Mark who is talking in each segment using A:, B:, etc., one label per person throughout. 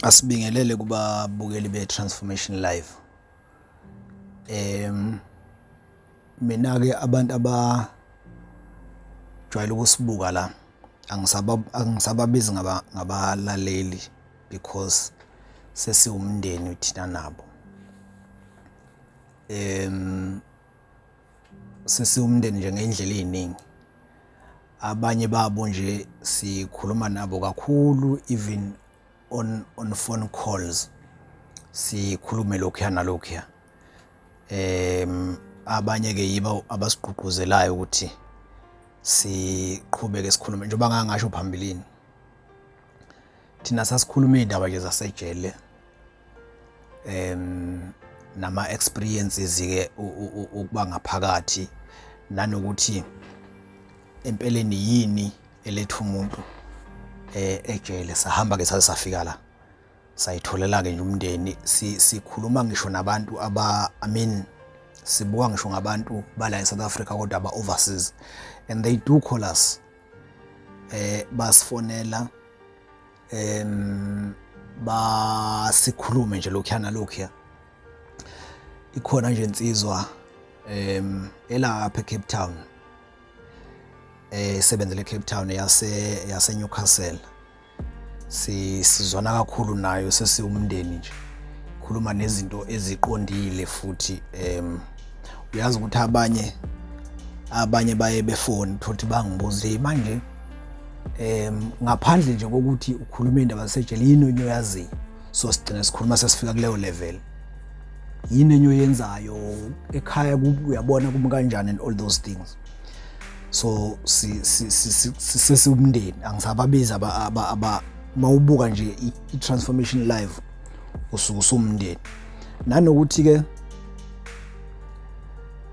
A: Asibingelele kubabukeli be-Transformation Live. Mina-ke abantu abajwayele ukusibuka la angisababizi ngabalaleli because sesiwumndeni thina nabo. Sesiwumndeni nje ngey'ndlela ey'ningi. Abanye babo nje sikhuluma nabo kakhulu even on phone calls, sikhulume lokhuya nalokhuya. Abanye-ke yibo abasigqugquzelayo ukuthi siqhubeke sikhulume njengoba ngake ngasho phambilini. Thina sasikhuluma iy'ndaba nje zasejele nama experiences ke ukuba ngaphakathi nanokuthi empeleni yini eletha umuntu ejele. Sahamba ke saze safika la, sayitholela ke nje umndeni. Sikhuluma ngisho nabantu aba, I mean, sibuka ngisho ngabantu bala e-South Africa kodwa aba overseas, and they do call us, basifonela, basikhulume nje lokhuya nalokhuya. Ikhona nje insizwa elapha eCape Town, esebenzele eCape Town, yase Newcastle. Sizwana kakhulu nayo, sesiwumndeni nje. Khuluma nezinto eziqondile futhi uyazi ukuthi abanye baye befoni thothi bangibuze manje, ngaphandle nje kokuthi ukhuluma indaba zasejele, yini enye oyaziyo? So sigcina sikhuluma sesifika kuleyo level, yini enye oyenzayo ekhaya, uyabona kumi kanjani and all those things. So sesiwumndeni, angisababizi aba mawubuka nje i-Transformation Live usuke usumndeni. Nanokuthi ke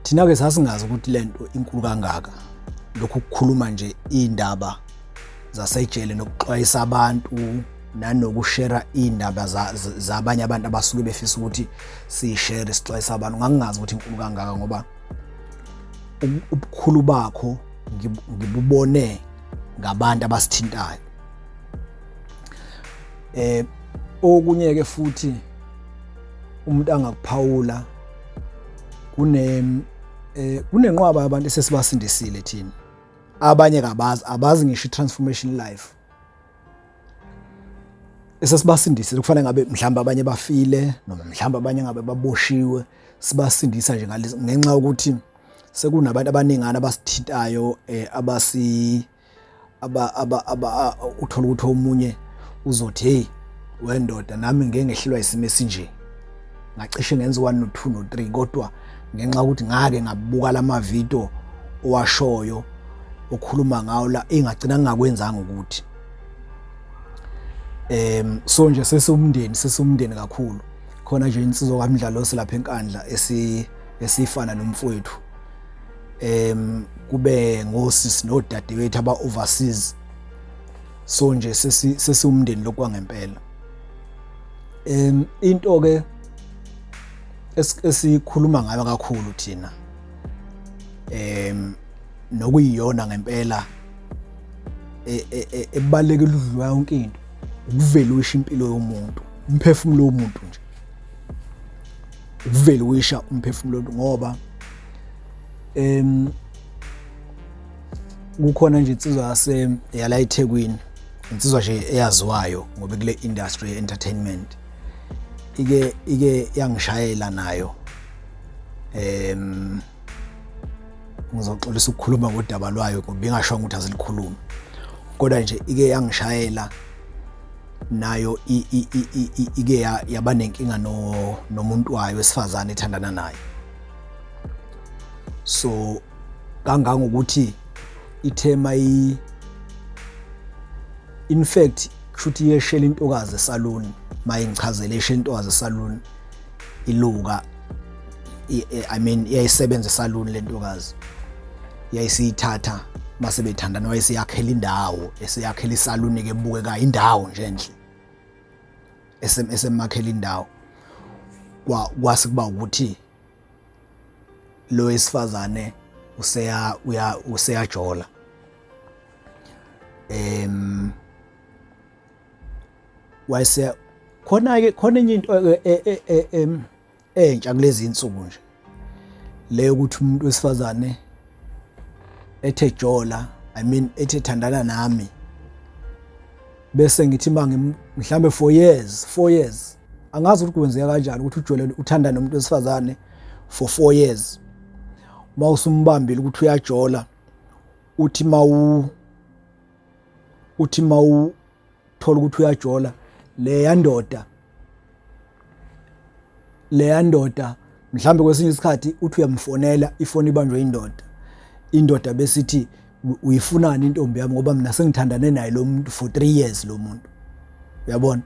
A: thina ke sasingazi ukuthi lento inkulu kangaka, lokhu kukhuluma nje indaba zasejele nokuxwayisa abantu nanokushare indaba zabanye abantu abasuke befisa ukuthi siyishare, sixwayisa abantu. Ngangingazi ukuthi inkulu kangaka ngoba ubukhulu bakho ngibubone ngabantu abasithintayo. Okunye ke futhi umuntu angakuphawula, kunenqwaba yabantu esesibasindisile thina. Abanye kabazi, abazi ngisho i-Transformation Life esesibasindisile. Kufanele ngabe mhlawumbe abanye bafile noma mhlawumbe abanye ngabe baboshiwe, sibasindisa nje ngenxa yokuthi sekunabantu abaningana abasithintayo, abasi aba aba aba uthola ukuthi omunye uzothi, "Hey wendoda, nami ngeke ngehlelwa isimo esinje, ngacishe ngenza 1 no 2 no 3, kodwa ngenxa yokuthi ngake ngabuka lama video owashoyo okhuluma ngawo la, ingagcina ngingakwenzanga ukuthi." So nje sesiwumndeni kakhulu. Khona nje insizwa kaMdlalose lapha eNkandla esifana nomfowethu, kube ngosisi nodadewethu aba overseas. So nje sesiwumndeni lokwangempela. Into ke esikhuluma ngayo kakhulu thina, nokuyiyona ngempela ebalulekile ukudlula yonke into, ukuvelisha impilo yomuntu, umphefumulo womuntu nje, ukuvelisha umphefumulo, ngoba kukhona nje insizwa yase yala eThekwini, insizwa nje eyaziwayo ngoba kule industry entertainment, ike yangishayela nayo. Ngizoxolisa ukukhuluma ngodaba lwayo ngoba ingashongo ukuthi azilikhulume, kodwa nje ike yangishayela nayo, ike yaba nenkinga nomuntu wayo wesifazane ethandana naye, so kangangokuthi ithema i in fact kushuthi yeshela intokazi esaluni, mayingichazele yeshela intokazi esaluni iluka, I mean, iyayisebenza esaluni lentokazi, yayisiyithatha mase bethandana, wayeseyakhela indawo, eseyakhela isaluni ke ebukekayo, indawo nje enhle, esemakhela indawo. Kwase kuba ukuthi lo wesifazane useya uya useyajola. Wayese Khona-ke khona enye into e, e, e, entsha kulezi insuku nje le ukuthi umuntu wesifazane ethe jola, I mean ethe thandana nami, bese ngithi mangi mhlambe 4 years, 4 years, angazi ukuthi kwenzeka kanjani ukuthi ujole uthanda nomuntu wesifazane for 4 years, uma usumbambile ukuthi uyajola, uthi mawu thola ukuthi uyajola leya ndoda, mhlambe kwesinye isikhathi uthi uyamfonela, ifoni ibanjwe indoda, indoda besithi, "Uyifunani intombi yami? Ngoba mina sengithandane naye lo muntu for 3 years lo muntu." Uyabona?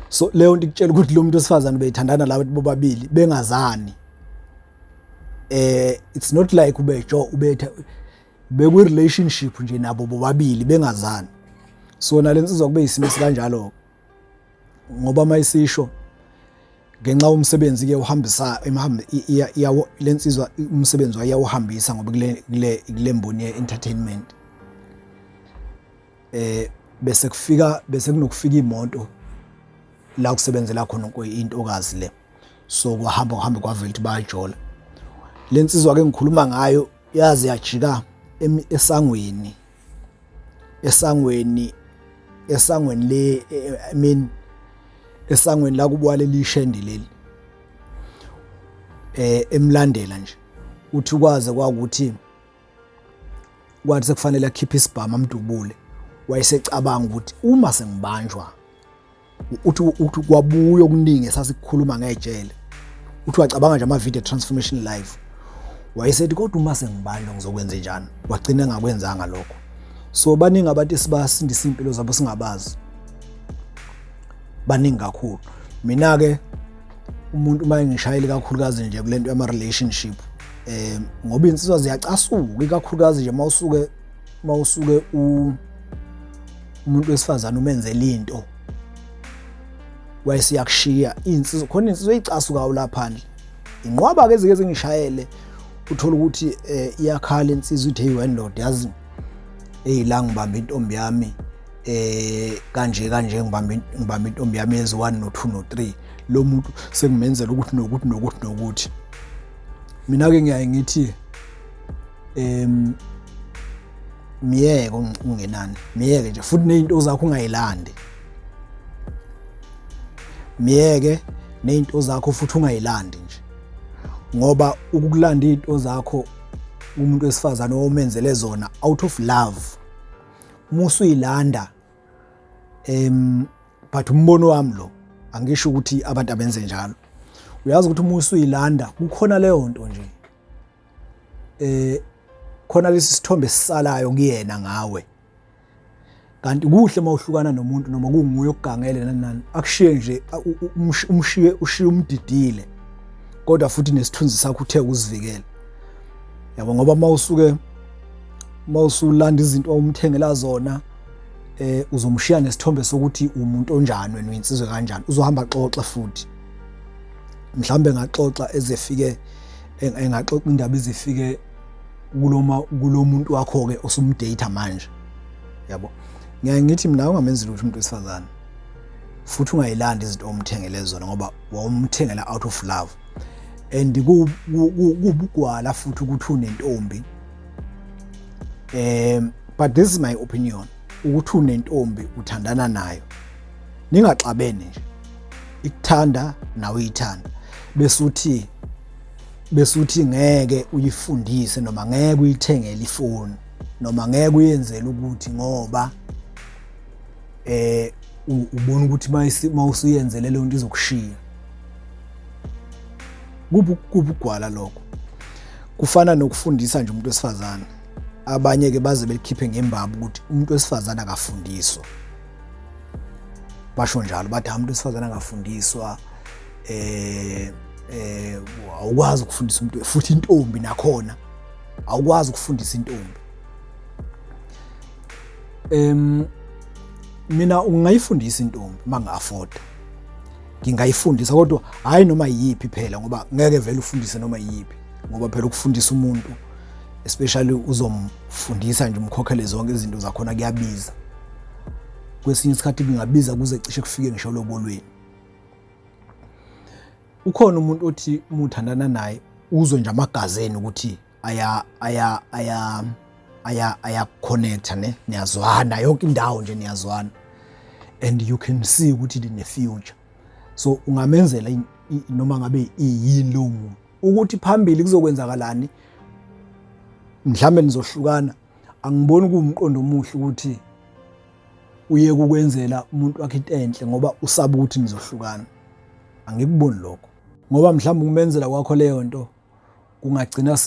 A: So leyo nto ikutshela ukuthi lo muntu wesifazane beyithandana labo bobabili bengazani. It's not like ubejo ubetha bekwi relationship nje nabo bobabili bengazani. So nalensizwa kube isimo esikanjalo, ngoba mayisisho ngenxa yomsebenzi ke uhambisa emhambe iyawo lensizwa, umsebenzi wayo iyawuhambisa ngoba kule mboni ye-entertainment, bese kufika bese kunokufika imoto la kusebenzela khona intokazi le. So kwahamba kuhamba kwavela ukuthi bayajola. Lensizwa ke ngikhuluma ngayo yazi yajika esangweni le, I mean esangweni la kubuka leli shende leli, emlandela nje. Uthi kwaze kwakuthi kwathi sekufanele akhiphe isibhamu amdubule, wayesecabanga ukuthi uma sengibanjwa, uthi kwabuya okuningi esasikukhuluma ngejele. Uthi wacabanga nje ama-video transformation live, wayesethi, "Kodwa uma sengibanjwa ngizokwenza njani?" Wagcina engakwenzanga lokho. So baningi abantu esibasindisa impilo zabo singabazi, baningi kakhulu. Mina-ke umuntu uma engishayele kakhulukazi nje kule nto yama-relationship, ngoba iy'nsizwa ziyacasuka, ikakhulukazi nje mawusuke umuntu wesifazane umenzela into wayesiyakushiya. Iy'nsizwa khona, iy'nsizwa ey'casukayo la phandle, inqwaba-ke ezike zingishayele, uthola ukuthi iyakhala insizwa, ithi, "Hey wendoda, yazi, hey, la ngibamba intombi yami kanje kanje, ngibamba intombi yami yezi 1 no 2 no 3, lo muntu sengimenzela ukuthi nokuthi nokuthi nokuthi." Mina ke ngiyaye ngithi miyeke, ungenani, miyeke nje, futhi nezinto zakho ungayilandi. Miyeke nezinto zakho futhi ungayilandi nje, ngoba ukukulanda izinto zakho umuntu wesifazane omenzele zona out of love, musuyilanda, but umbono wami lo, angisho ukuthi abantu abenze njalo. Uyazi ukuthi uma usuyilanda kukhona leyo nto nje, khona lesi sithombe esisalayo kuyena ngawe. Kanti kuhle mawuhlukana nomuntu noma kunguye okugangele nani nani, akushiye nje, umshiye, ushiye umdidile, kodwa futhi nesithunzi sakho uthe ukuzivikela, yabo, ngoba mawusuke mawusulanda izinto omthengela zona, uzomshiya nesithombe sokuthi umuntu onjani wena, uyinsizwe kanjani. Uzohamba xoxe futhi mhlambe ngaxoxa ezefike, engaxoxa indaba izifike kuloma kulomuntu wakho ke osumdate manje, yabo. Ngiyaye ngithi mina ungamenzi lutho umuntu wesifazane, futhi ungayilandi izinto omthengele zona, ngoba wawumthengela out of love. And kubugwala futhi ukuthi unentombi, but this is my opinion, ukuthi unentombi uthandana nayo, ningaxabene nje, ikuthanda nawe uyithanda, bese uthi ngeke uyifundise noma ngeke uyithengele ifoni noma ngeke uyenzele ukuthi ngoba ubona ukuthi mawusuyenzele leyo nto izokushiya. Kubugwala lokho. Kufana nokufundisa nje umuntu wesifazane. Abanye ke baze belikhiphe ngembaba ukuthi umuntu wesifazane akafundiswa, basho njalo, bathi umuntu wesifazane akafundiswa, awukwazi ukufundisa umuntu, futhi intombi nakhona awukwazi ukufundisa intombi. Mina ungayifundisa intombi uma afford, ngingayifundisa, kodwa hayi noma yiphi phela, ngoba ngeke vele ufundise noma yiphi, ngoba phela ukufundisa umuntu, especially uzomfundisa nje umkhokhele zonke izinto zakhona, kuyabiza. Kwesinye isikhathi kungabiza kuze cishe kufike ngisho lobolweni. Ukhona umuntu othi uma uthandana naye uzwe nje amagazi enu ukuthi aya aya aya aya aya connecta ne niyazwana yonke indawo nje niyazwana and you can see ukuthi ine future. So ungamenzela noma ngabe iyini lowo muntu ukuthi phambili kuzokwenzakalani, mhlambe nizohlukana. Angiboni kuwumqondo omuhle ukuthi uye kukwenzela umuntu wakhe into enhle ngoba usaba ukuthi nizohlukana. Angikuboni lokho, ngoba mhlawumbe ukumenzela kwakho leyo nto kungagcina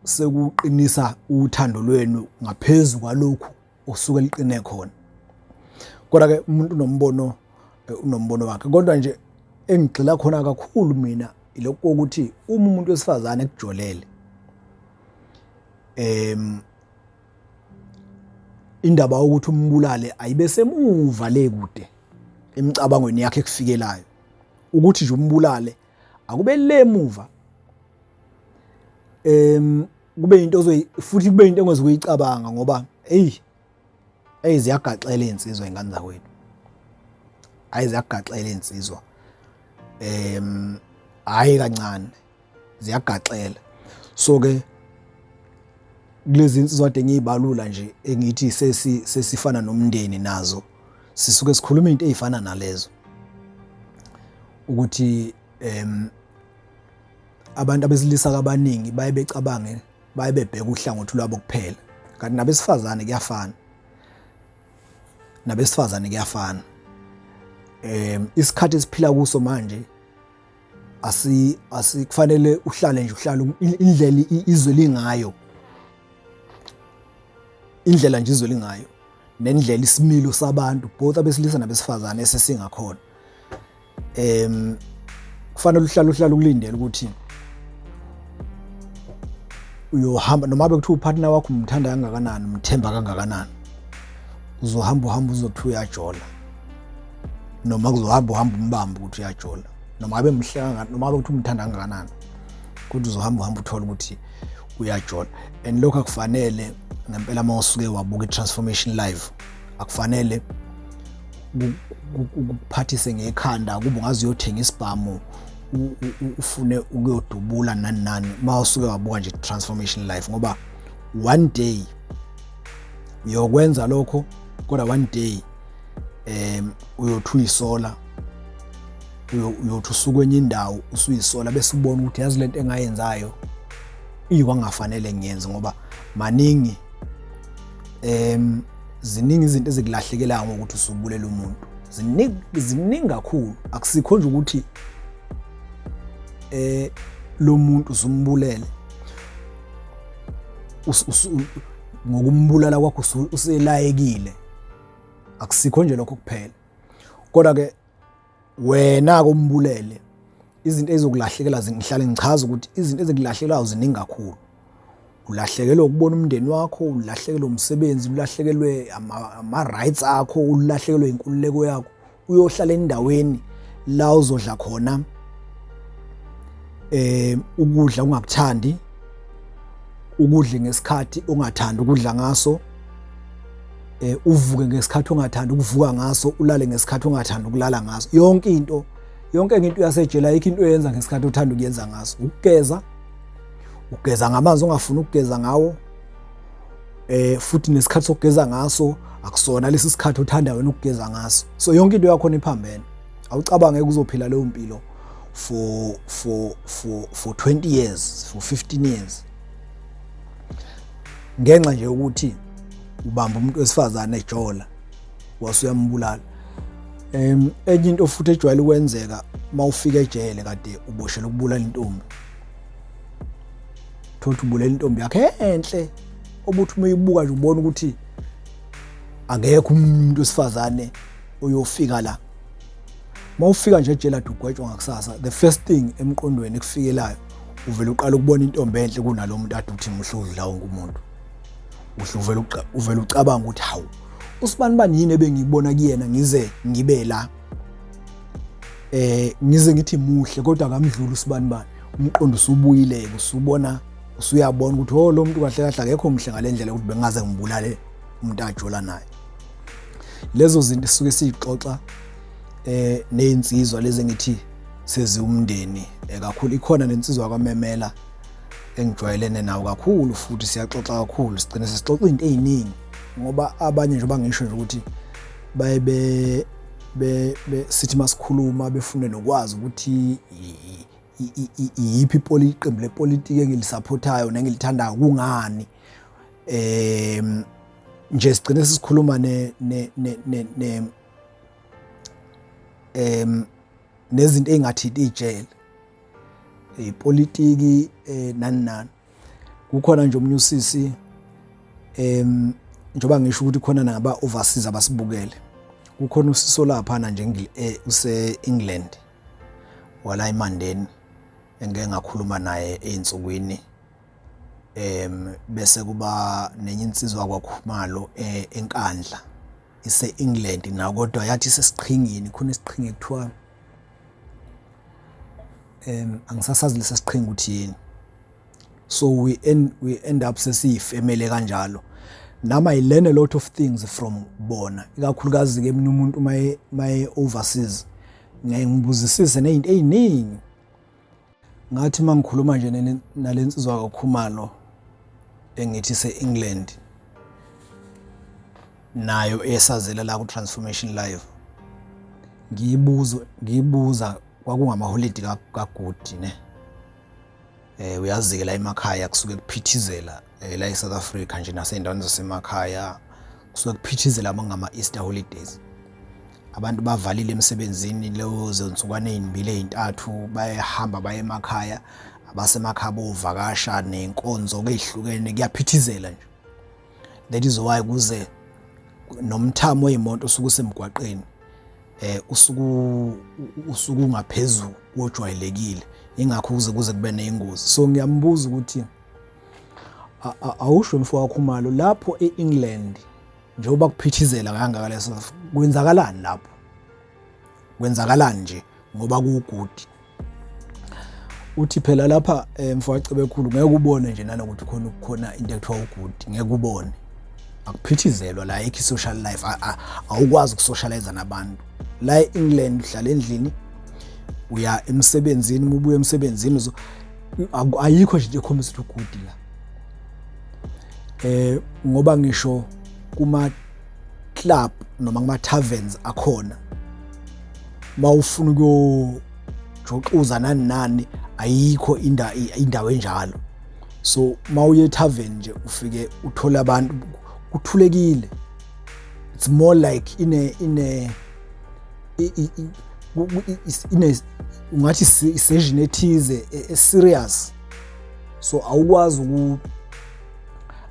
A: sekuqinisa uthando lwenu ngaphezu kwalokhu osuke liqine khona. Kodwa ke umuntu unombono unombono wakhe. Kodwa nje engigxila khona kakhulu mina ilokhu kokuthi uma umuntu wesifazane ekujolele, indaba yokuthi umbulale ayibe semuva le kude emicabangweni yakhe ekufikelayo. Ukuthi nje umbulale akube le muva, kube into ozoyi futhi kube into engozukuyicabanga, ngoba hey hey ziyagaxela izinsizwa ingane zakwethu, hayi ziyagaxela izinsizwa, hayi kancane ziyagaxela. So ke kulezi insizwa kade ngiyibalula nje engithi sesifana nomndeni nazo, sisuke sikhuluma into ezifana nalezo, ukuthi abantu abesilisa abaningi baye becabange, baye bebheka uhlangothi lwabo kuphela, kanti nabesifazane kuyafana, nabesifazane kuyafana. Isikhathi esiphila kuso manje asi asikufanele uhlale nje uhlale indlela izwe lingayo, indlela nje izwe lingayo nendlela isimilo sabantu both abesilisa nabesifazane esesingakhona. Kufanele uhlale ukulindele ukuthi uyohamba, noma bekuthiwa upartner wakho umthanda kangakanani, umthemba kangakanani, uzohamba uhamba uzothi uyajola, noma kuzohamba uhamba umbambe ukuthi uyajola, noma abe muhle kangakanani, noma abe kuthiwa umthanda kangakanani, kodwa uzohamba uhamba uthole ukuthi uyajola. And lokho akufanele ngempela. Uma usuke wabuka i-Transformation Live, akufanele ukuphathise ngekhanda kube ungaze uyothenga isibhamu, ufune ukuyodubula nani nani, uma usuke wabuka nje Transformation Life, ngoba one day uyokwenza lokho, kodwa one day uyothi uyisola, uyothi usukwenye indawo usuyisola, bese ubona ukuthi yazi lento engayenzayo iyikwangafanele ngiyenze, ngoba maningi ziningi izinto ezikulahlekelayo ngokuthi usubulela umuntu, ziningi, ziningi kakhulu. Akusikho nje ukuthi lo muntu usumbulele, ngokumbulala kwakho uselayekile, akusikho nje lokho kuphela. Kodwa ke wena kombulele, izinto ezokulahlekela, ngihlale ngichaza ukuthi izinto ezikulahlekelayo ziningi kakhulu. Ulahlekelwe ukubona umndeni wakho, ulahlekelwe umsebenzi, ulahlekelwe ama-rights akho, ulahlekelwe inkululeko yakho, uyohlala endaweni la uzodla khona ukudla ungakuthandi, ukudle ngesikhathi ongathandi ukudla ngaso, uvuke ngesikhathi ongathandi ukuvuka ngaso, ulale ngesikhathi ongathandi ukulala ngaso. Yonke into, yonke into uyasejela, ayikho into oyenza ngesikhathi othanda ukuyenza ngaso. Ukugeza, ugeza ngamanzi ongafuni ukugeza ngawo, futhi nesikhathi sokugeza ngaso akusona lesi sikhathi othanda wena ukugeza ngaso. So yonke into yakho iphambene. Awucabange uzophila leyo mpilo for 20 years, for 15 years, ngenxa nje ukuthi ubamba umuntu wesifazane ejola wasuyambulala. Enye into futhi ejwayele ukwenzeka, mawufika ejele kade uboshela ukubulala intombi, thola ukuthi ubulela intombi yakhe enhle, obuthi uma uyibuka nje ubona ukuthi akekho umuntu wesifazane oyofika la. Mawufika nje ejele ade ugwetshwa ngakusasa, the first thing emqondweni ekufikelayo, uvele uqala ukubona intombi enhle kunalo muntu ade uthi muhle udlula wonke umuntu. Uhle uvele ucabanga ukuthi hawu, usibani bani yini ebengikubona kuyena ngize ngibe la, ngize ngithi muhle kodwa akamdluli usibani bani. Umqondo usubuyile, usubona, usuyabona ukuthi oh, lo muntu kahle kahle akekho muhle ngalendlela ukuthi bengaze ngibulale umuntu ajola naye. Lezo zinto sisuke siyixoxa nezinsizwa lezi engithi Seziwumndeni kakhulu. Ikhona nensizwa kwaMemela engijwayelene nawo kakhulu, futhi siyaxoxa kakhulu, sigcine sesixoxa izinto eziningi, ngoba abanye njengoba ngisho nje ukuthi baye be be sithi masikhuluma befune nokwazi ukuthi iyiphi iqembu lepolitiki engilisaphothayo nengilithandayo, kungani. Nje sigcine sisikhuluma ne ne ne ne nezinto ey'ngathinti ijele, ipolitiki, nani nani. Kukhona nje omunye usisi, njengoba ngisho ukuthi khona naba overseas abasibukele, kukhona usisi olaphana nje use-England wala eMandeni, engike ngakhuluma naye ey'nsukwini. Bese kuba nenye insizwa kwaKhumalo eNkandla, ise-England nayo, kodwa yathi isesiqhingini, khona isiqhingi ekuthiwa, angisasazi lesa siqhingi ukuthi yini. So we end up sesiyifemele kanjalo. Nami I learn a lot of things from bona, ikakhulukazi-ke mina umuntu maye overseas ngiyaye ngibuzisise ney'nto ey'ningi. Ngathi uma ngikhuluma nje nale nsizwa kaKhumalo engithi se-England, nayo esazela la ku-Transformation Live, ngiyibuza, kwakungamaholidi kaGudi ne. Uyazi-ke la emakhaya kusuke kuphithizela, la e-South Africa nje nasey'ndaweni zasemakhaya kusuke kuphithizela uma kungama-Easter holidays. Abantu bavalile emsebenzini lezo nsukwana ey'mbili ey'ntathu, bayahamba baye emakhaya, abasemakhaya bovakasha, nenkonzo-ke ey'hlukene, kuyaphithizela nje. That is why kuze nomthamo wey'moto usuke usemgwaqeni usuku ungaphezulu kojwayelekile, ingakho kuze kube ney'ngozi. So ngiyambuza ukuthi, awusho mfo waKhumalo, lapho e-England njengoba kuphithizela kangaka leso, kwenzakalani lapho, kwenzakalani nje ngoba kuwugudi? Uthi phela lapha, mfowacebe khulu, ngeke ubone nje nanokuthi khona into ekuthiwa ugudi, ngeke ubone, akuphithizelwa la, ayikho i-social life, awukwazi ukusocialize nabantu la e-England. Uhlala endlini, uya emsebenzini, uma ubuya emsebenzini, ayikho nje into ekhombisa ukuthi ugudi la, ngoba ngisho kuma club noma kuma taverns akhona, mawufuna ukuyojoxuza nani nani, ayikho indawo enjalo. So mawuye etavern nje, ufike uthole abantu kuthulekile. It's more like ine ine ungathi isession ethize e-serious. So awukwazi uku,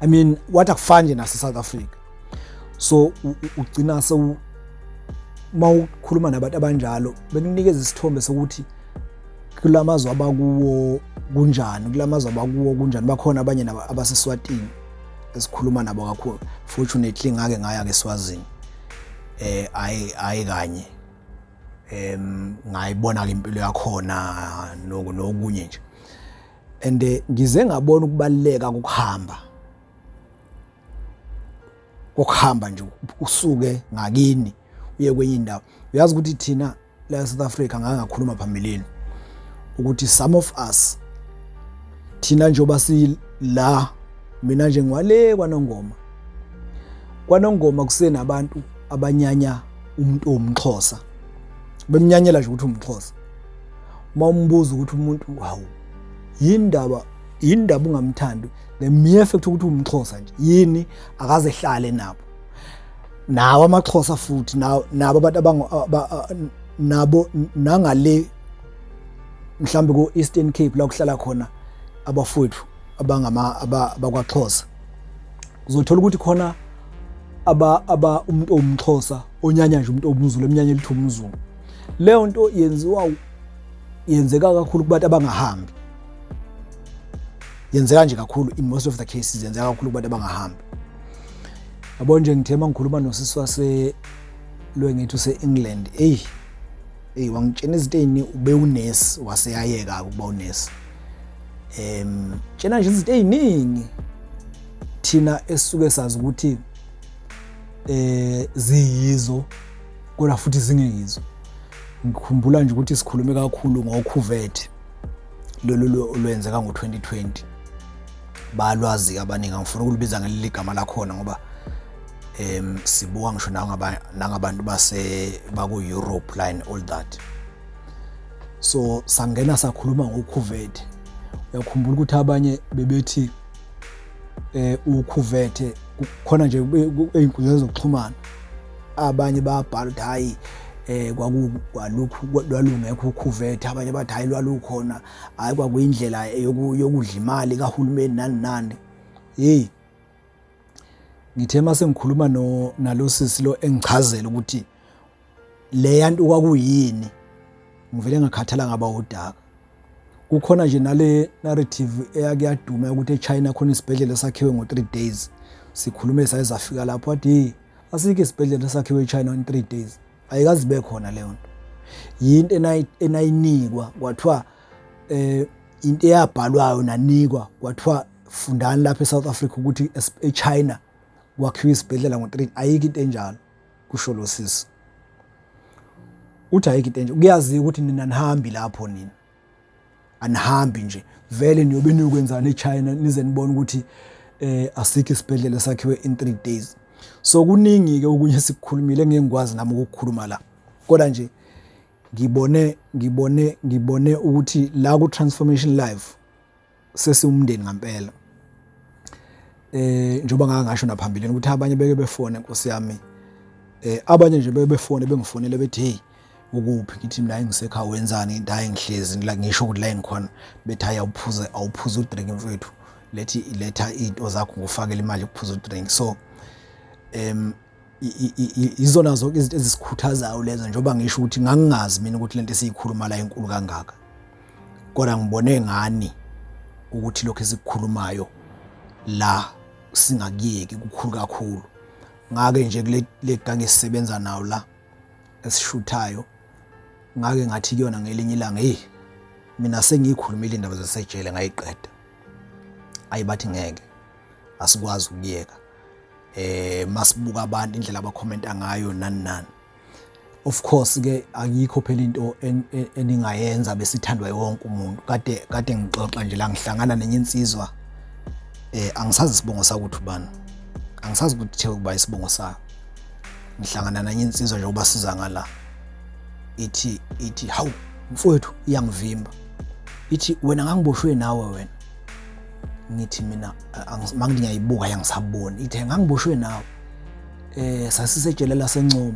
A: I mean, what, akufani nje nase South Africa. So ugcina sewu mawukhuluma nabantu abanjalo, bekunikeza isithombe sokuthi kulamazwe abakuwo kunjani, kulamazwe abakuwo kunjani. Bakhona abanye abaseSwatini esikhuluma nabo kakhulu. Fortunately ngake ngaya ke Swazini, ayi ayi kanye, ngayibona ke impilo yakhona nokunye nje, and ngize ngabona ukubaluleka kokuhamba nje, usuke ngakini uye kwenye indawo. Uyazi ukuthi thina la eSouth Africa, ngake ngakhuluma phambilini ukuthi some of us thina njengoba si la, mina nje ngiwale kwaNongoma, kwaNongoma kusenabantu abanyanya umuntu owumXhosa, bemnyanyela nje ukuthi umXhosa. Uma umbuza ukuthi umuntu, hawu, yindaba yindaba ungamthandi, the mere fact ukuthi umXhosa nje, yini akaze ehlale nabo, nawo amaXhosa futhi nabo abantu nabo nangale mhlambe ku Eastern Cape la kuhlala khona abafowethu abangama abakwaXhosa, uzothola ukuthi khona aba umuntu owumXhosa onyanya nje umuntu owumZulu, emnyanya elithi umZulu. Leyo nto yenziwa, yenzeka kakhulu kubantu abangahambi, yenzeka nje kakhulu, in most of the cases yenzeka kakhulu kubantu abangahambi. Yabo nje, ngithe mangikhuluma nosisi wase lo ngithi use-England, eyi eyi, wangitshena izinto ey'ningi. Ube unesi, waseyayeka ukuba unesi. Tshena nje izinto ey'ningi thina esisuke sazi ukuthi ziyizo, kodwa futhi zingeyizo. Ngikhumbula nje ukuthi sikhulume kakhulu ngokhuvethe lolu olwenzeka ngo-2020. Balwazi abaningi, angifuni ukulibiza ngeleli gama lakhona ngoba sibuka ngisho nangabantu base baku-Europe line all that. So sangena sakhuluma ngokhuvethe. Uyakhumbula ukuthi abanye bebethi ukhuvethe kukhona nje ey'nkundleni zokuxhumana, abanye bayabhala ukuthi hhayi kwakwalokhu lwalungekho ukhuvethe, abanye bathi hhayi lwalukhona, hhayi kwakuyindlela yokudla imali kahulumeni nani nani. Hheyi, ngithe uma sengikhuluma nalo sisi lo engichazela ukuthi leya nto kwakuyini, ngivele ngakhathala ngaba udaka. Kukhona nje nale narrative eyake yaduma ukuthi eChina khona isibhedlela esakhiwe ngo-3 days. Sikhulume saye safika lapho wathi hey, asikho isibhedlela esakhiwe eChina in 3 days. Ayikaze ibe khona leyo nto. Yinto enayinikwa kwathiwa into eyabhalwayo nanikwa kwathiwa fundani lapha eSouth Africa ukuthi eChina kwakhiwa isibhedlela ngo-3. Ayikho into enjalo, kusho lo sisi. Uthi ayikho into enje, kuyaziwa ukuthi nina nihambi lapho, nina anihambi nje vele, niyobe niyokwenzani eChina nize nibone ukuthi asikho isibhedlela esakhiwe in 3 days. So kuningi ke okunye sikukhulumile engeke ngikwazi nami ukukhuluma la, kodwa nje ngibone ukuthi la ku Transformation Live sesiwumndeni ngampela. Njengoba ngake ngasho naphambilini ukuthi abanye beke befone, Nkosi yami, abanye nje beke befone bengifonele bethi hey ukuphi, ngithi mina ngisekhaya, wenzani? Ngithi hayi ngihlezi la, ngisho ukuthi la ngikhona, bethi hayi awuphuze, awuphuze udrink mfethu, lethi letha izinto zakho ngufakele imali yokuphuza udrink. So izona zonke izinto ezisikhuthazayo lezo, njengoba ngisho ukuthi ngangingazi mina ukuthi lento esiyikhuluma la inkulu kangaka, kodwa ngibone ngani ukuthi lokho esikukhulumayo la singakuyeki kukhulu kakhulu. Ngake nje kule gange esisebenza nawo la esishuthayo, ngake ngathi kuyona ngelinye ilanga, hey mina sengiyikhulumile indaba zasejele ngayiqeda. Ayi bathi ngeke, asikwazi ukuyeka. Masibuka abantu indlela abakhomenta ngayo nani nani. Of course ke akikho phela into eningayenza besithandwa wonke umuntu. Kade ngixoxa nje la, ngihlangana nenye insizwa, angisazi isibongo sakuthi ubani, angisazi ukuthi kuthiwe kuba isibongo sayo. Ngihlangana nenye insizwa nje ubasiza ngala, ithi hawu mfowethu, iyangivimba, ithi wena ngangiboshwe nawe wena. Ngithi mina mangithi ngiyayibuka yangisaboni, ithi ngangiboshwe nawe, sasisejele laseNcome.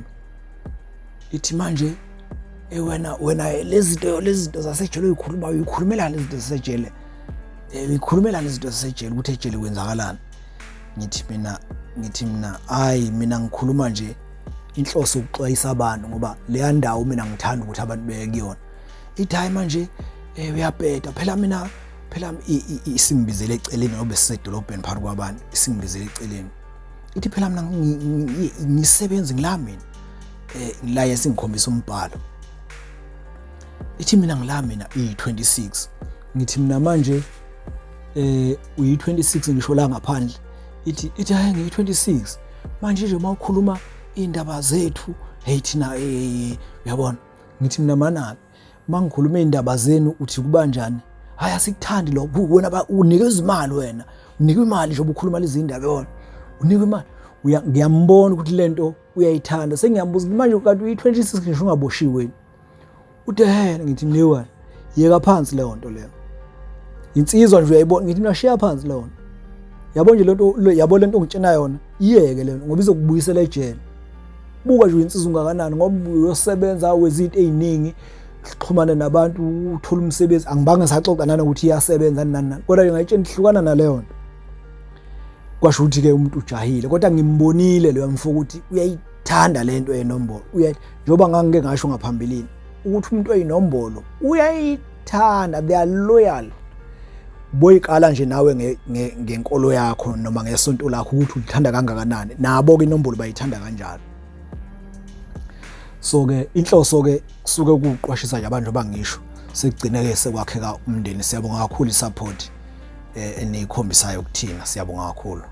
A: Ithi manje wena lezi zinto zasejele uyikhuluma, uyikhulumela lezi zinto zasejele, uyikhulumela lezi zinto zasejele ukuthi ejele kwenzakalani. Ngithi mina hayi mina ngikhuluma nje inhloso ukuxwayisa abantu, ngoba leya ndawo mina ngithanda ukuthi abantu beye kuyona. Ithi hayi manje uyabheda phela, mina phela isingibizele eceleni ngoba sisedolobheni phakathi kwabantu, isingibizele eceleni ithi phela mina ngisebenzi ngila mina, ngilaye singikhombisa umbhalo, ithi mina ngila mina iyi-26. Ngithi mina manje uyi-26 ngisho la ngaphandle. Ithi hayi ngiyi-26 manje nje uma ukhuluma indaba zethu, hey thina uyabona. Ngithi mina manake mangikhuluma indaba zenu uthi kubanjani? Hayi asikuthandi lokho, wena unikeza imali, wena unikwa imali njengoba ukhuluma lezi indaba, yona unikwa imali. Ngiyambona ukuthi lento uyayithanda, sengiyambuza manje kanti uyi-26 ngisho ungaboshiwe. Uthe he, ngithi mniwa yeka phansi leyo nto leyo, insizwa nje uyayibona. Ngithi mina shiya phansi leyo nto, yabo nje lento, yabo lento ongitshena yona, iyeke lento ngoba izokubuyisela ejele. Buka nje uyinsizwa ungakanani, ngoba uyosebenza wezinto eziningi, xhumane nabantu, uthola umsebenzi. Angibange ngisaxoxa nanokuthi iyasebenza nani nani, kodwa ngayitshela ihlukana naleyo nto. Kwasho ukuthi ke umuntu ujahile, kodwa ngimbonile leyo mfo ukuthi uyayithanda lento yenombolo. Njengoba ngangike ngasho ngaphambilini ukuthi umuntu oyinombolo uyayithanda, they are loyal. Boyiqala nje nawe ngenkolo yakho noma ngesonto lakho ukuthi ulithanda kangakanani, nabo ke inombolo bayithanda kanjalo. So ke inhloso ke kusuke kuqwashisa nje abantu, bangisho sekugcine ke sekwakheka umndeni. Siyabonga kakhulu isupport eniyikhombisayo kuthina, siyabonga kakhulu.